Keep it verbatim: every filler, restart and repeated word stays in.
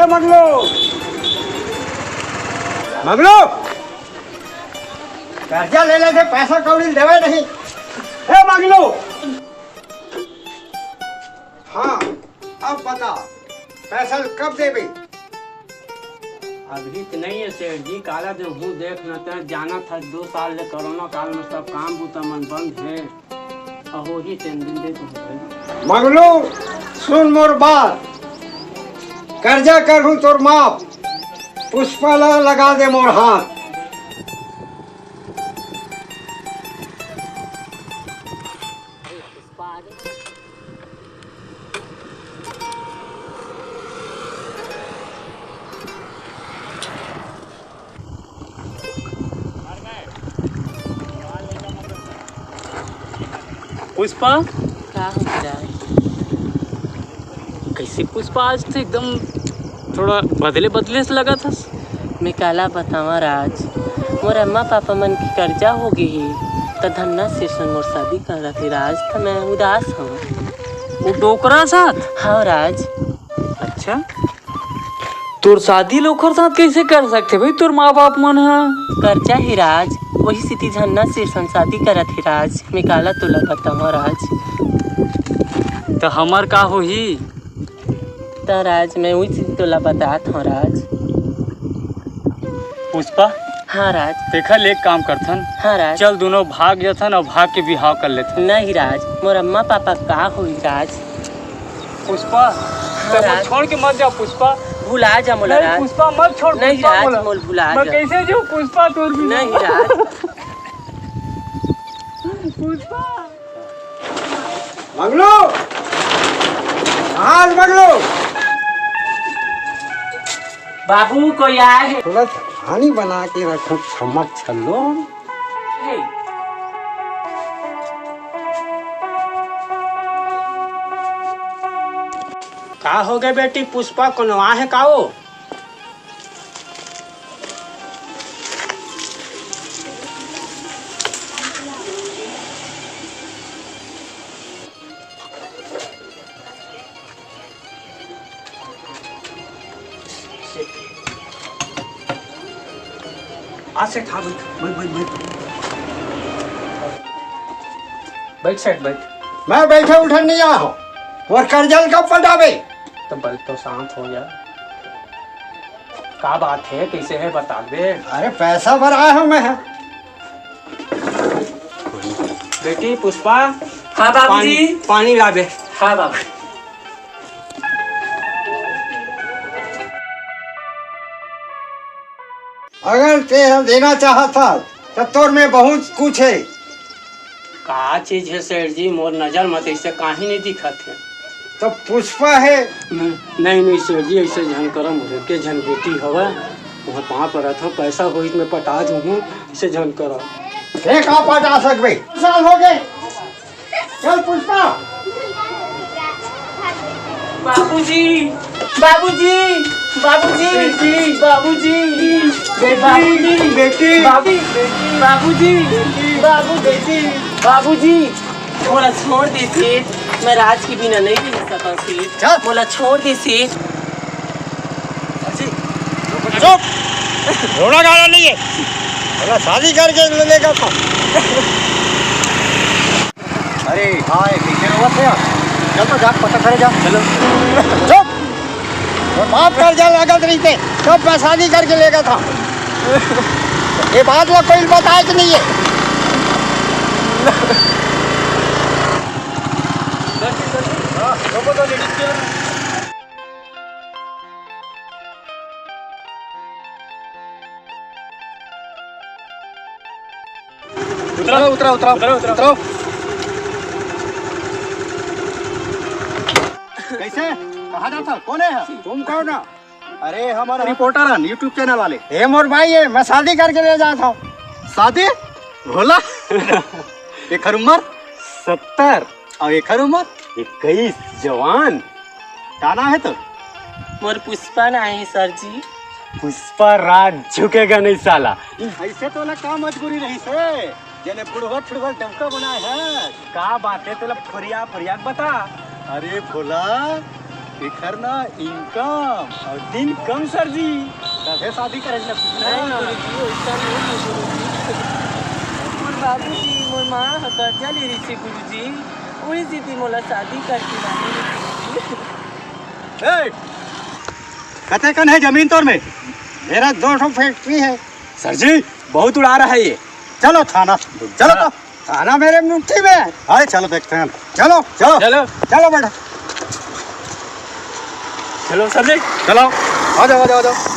मंगलू, मंगलू, कर्जा ले लेथे, पैसा कौड़ी देवे नहीं। ए मंगलू, हाँ, अब बता, पैसा कब देबे? अभी तो नहीं है सेठ जी, काला देहूँ, देख न, तैं जानत हस, दो साल ले कोरोना काल में सब काम बूता मन बंद है। अहो ही तीन दिन दे तुम भाई। मंगलू, सुन मोर बात, कर्जा करहूँ तोर माफ, पुष्पा ला लगा दे मोर हाथ। पुष्पा, का हो गे राज? कैसे पुष्पा, आज तो एकदम थोड़ा बदले बदले से लगत हस। मैं काला बतावा राज, मोर अम्मा पापा मन के कर्जा हो गे हे, त धन्ना सेठ संग मोर शादी करत हे राज, त मैं उदास हूँ। वो डोकरा साथ? हाँ राज। अच्छा, तोर शादी ल ओखर साथ कैसे कर सकथे भाई तोर माँ बाप मन ह? कर्जा हे राज, वही सेती धन्ना सेठ संग शादी करत हे राज। मैं काला तोला बतावा राज। त हमर का होही? त राज, मैं उही सेती तोला बतात हूँ राज। पुष्पा, हाँ राज। देखा ले, एक काम करथन। हाँ राज। चल, दोनों भाग जाथन और भाग के बिहाव कर लेथन। नहीं राज, मोर अम्मा पापा का होही राज? पुष्पा, हाँ तै मोला राज। छोड़ के मत जा पुष्पा। भुला जा मोला नहीं राज। पुष्पा, मत छोड़ नहीं पुष्पा राज, मोला। मोला भुला मैं जा। कैसे जाऊँ पुष्पा तोर बिना? नहीं राज। पुष्पा। मंगलू, आज मंगलू। बाबू, कोई आए हे। थोड़ा पानी बना के रखो, समझ चलो। का हो गे बेटी पुष्पा, कोनो आहे का वो? आ सेठ, हाँ, बैठ, बैठ, बैठ, बैठ। बैठ सेठ, बैठ। मैं बैठे उठे नहीं आया हूँ। और कर्जा ल कब पटाबे? तो बैठ तो शांत हो जा। का बात है, कैसे है, बता दे। अरे, पैसा भर आया हूँ मैं। बेटी पुष्पा, हाँ बाबूजी। पानी, पानी ला दे। हाँ बाबू। अगर तें देना चाहत हस, त तोर में बहुत कुछ हे। का चीज हे सेठ जी, मोर नजर म तो ऐसे काहीं नहीं दिखत हे। त पुष्पा हे। नहीं, नहीं, नहीं सेठ जी, ऐसे झन करा, मोर के झन बेटी हवय, वहाँ पाँव परत हँव, पैसा होही त मैं पटा दूँ, ऐसे झन करा। तें का पटा सकबे? साल हो गे। चल पुष्पा। बाबूजी, बाबूजी, बाबूजी, बेटी, बाबूजी, बेटी, बाबूजी, बेटी, बाबू, बाबूजी, बेटी, बाबू, बेटी, बाबूजी, मोला छोड़ दे सेठ, मैं राज के बिना नहीं रह सकत सेठ। चल। मोला छोड़ दे सेठ। चुप, रोना गाना नहीं है, मोला शादी करके लेगा था। अरे हाय, कैसे रोवत हे यार? चल तो जा, पता करे जा। चलो। चुप! मोर बाप कर्जा लागत रहिते, तब मैं शादी करके लेगा था। ये बात ला कोई बताए कि नहीं है? हाँ, रोको तो लेडीज के। उतरो, उतरो, उतरो, उतरो, उतरो। कैसे? कहाँ जात हव? कौन हे? तुम कौन हो? अरे, हमन रिपोर्टर हन, YouTube चैनल वाले। ए मोर भाई हे, मैं शादी करके ले जात हँव। शादी? भोला? एखर उमर? सत्तर। अउ एखर उमर? इक्कीस, जवान। का नाम हे तोर? मोर पुष्पा नाम हे सर जी। पुष्पा राज झुकेगा नहीं साला। अइसे तोला का मजबूरी रहिस हे, जेने बुढ़वा ठुढ़वा डंका बनाए हे? का बात हे, तोला फरिया फरिया के बता। अरे भोला, एखर ना इनकम अउ दिन कम, सर जी। तभे शादी करे ल पूछना। नहीं गुरुजी, वइसा नहीं है गुरुजी। मोर बाबूजी, मोर माँ ह कर्जा ले रहिसे गुरुजी, उही सेती मोला शादी करके लाने हे गुरुजी। ए, कतेकन हे जमीन तोर में? मेरा दो ठो फैक्ट्री है। सर जी, बहुत उड़ा रहा है ये। चलो थाना, चलो तो। थाना मेरे मुट्ठी में है। अरे चलो देखते हैं। चलो, चलो। चलो। चलो बेटा। चलो सर जी। चलो, आ जाओ, आ जाओ, आ जाओ।